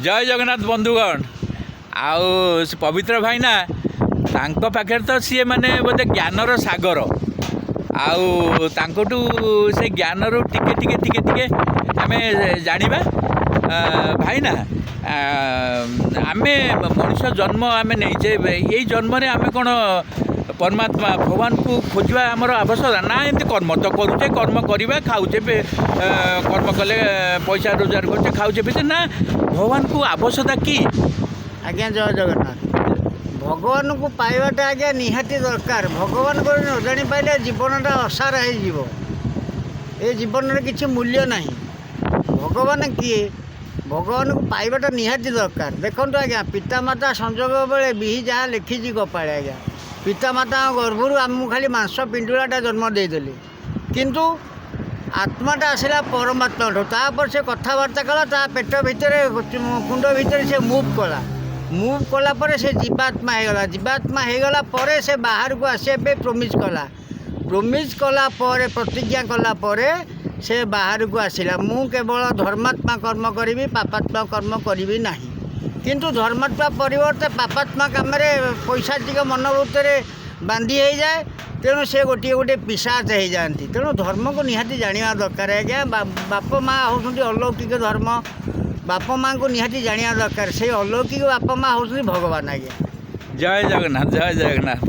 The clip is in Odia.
ଜୟ ଜଗନ୍ନାଥ ବନ୍ଧୁଗଣ। ଆଉ ସେ ପବିତ୍ର ଭାଇନା, ତାଙ୍କ ପାଖରେ ତ ସିଏ ମାନେ ବୋଧେ ଜ୍ଞାନର ସାଗର। ଆଉ ତାଙ୍କଠୁ ସେ ଜ୍ଞାନରୁ ଟିକେ ଟିକେ ଟିକେ ଟିକେ ଆମେ ଜାଣିବା। ଭାଇନା, ଆମେ ମଣିଷ ଜନ୍ମ ଆମେ ନେଇଛେ। ଏଇ ଜନ୍ମରେ ଆମେ କ'ଣ ପରମାତ୍ମା ଭଗବାନଙ୍କୁ ଖୋଜିବା ଆମର ଆବଶ୍ୟକତା ନା? ଏମିତି କର୍ମ ତ କରୁଛେ, କର୍ମ କରିବା, ଖାଉଛେ, କର୍ମ କଲେ ପଇସା ରୋଜଗାର କରୁଛେ, ଖାଉଛେ ପିଉଛେ, ନା ଭଗବାନଙ୍କୁ ଆବଶ୍ୟକତା କି? ଆଜ୍ଞା, ଜୟ ଜଗନ୍ନାଥ। ଭଗବାନଙ୍କୁ ପାଇବାଟା ଆଜ୍ଞା ନିହାତି ଦରକାର। ଭଗବାନଙ୍କୁ ନ ଜାଣିପାରିଲେ ଜୀବନଟା ଅସାର ହେଇଯିବ। ଏ ଜୀବନରେ କିଛି ମୂଲ୍ୟ ନାହିଁ। ଭଗବାନ କିଏ, ଭଗବାନଙ୍କୁ ପାଇବାଟା ନିହାତି ଦରକାର। ଦେଖନ୍ତୁ ଆଜ୍ଞା, ପିତାମାତା ସଂଯୋଗ ବେଳେ ବିହି ଯାହା ଲେଖିଛି କପାଳେ। ଆଜ୍ଞା, ପିତାମାତାଙ୍କ ଗର୍ଭରୁ ଆମକୁ ଖାଲି ମାଂସ ପିଣ୍ଡୁଳାଟା ଜନ୍ମ ଦେଇଦେଲେ, କିନ୍ତୁ ଆତ୍ମାଟା ଆସିଲା ପରମାତ୍ମାଠୁ। ତାପରେ ସେ କଥାବାର୍ତ୍ତା କଲା। ତା ପେଟ ଭିତରେ, କୁଣ୍ଡ ଭିତରେ ସେ ମୁଭ୍ କଲା। ମୁଭ୍ କଲା ପରେ ସେ ଜୀବାତ୍ମା ହେଇଗଲା। ଜୀବାତ୍ମା ହେଇଗଲା ପରେ ସେ ବାହାରକୁ ଆସିବା ପାଇଁ ପ୍ରୋମିଜ୍ କଲା। ପ୍ରୋମିଜ୍ କଲା ପରେ, ପ୍ରତିଜ୍ଞା କଲା ପରେ ସେ ବାହାରକୁ ଆସିଲା, ମୁଁ କେବଳ ଧର୍ମାତ୍ମା କର୍ମ କରିବି, ପାପାତ୍ମା କର୍ମ କରିବି ନାହିଁ। କିନ୍ତୁ ଧର୍ମାତ୍ମା ପରିବର୍ତ୍ତେ ପାପାତ୍ମା କାମରେ ପୈଶାଚିକ ମନୋବୃତ୍ତିରେ ବାନ୍ଧି ହେଇଯାଏ। ତେଣୁ ସେ ଗୋଟିଏ ଗୋଟିଏ ପିଶାଚ ହେଇଯାଆନ୍ତି। ତେଣୁ ଧର୍ମକୁ ନିହାତି ଜାଣିବା ଦରକାର ଆଜ୍ଞା। ବାପା ମା' ହେଉଛନ୍ତି ଅଲୌକିକ ଧର୍ମ। ବାପା ମାଆଙ୍କୁ ନିହାତି ଜାଣିବା ଦରକାର। ସେଇ ଅଲୌକିକ ବାପା ମା' ହେଉଛନ୍ତି ଭଗବାନ ଆଜ୍ଞା। ଜୟ ଜଗନ୍ନାଥ, ଜୟ ଜଗନ୍ନାଥ।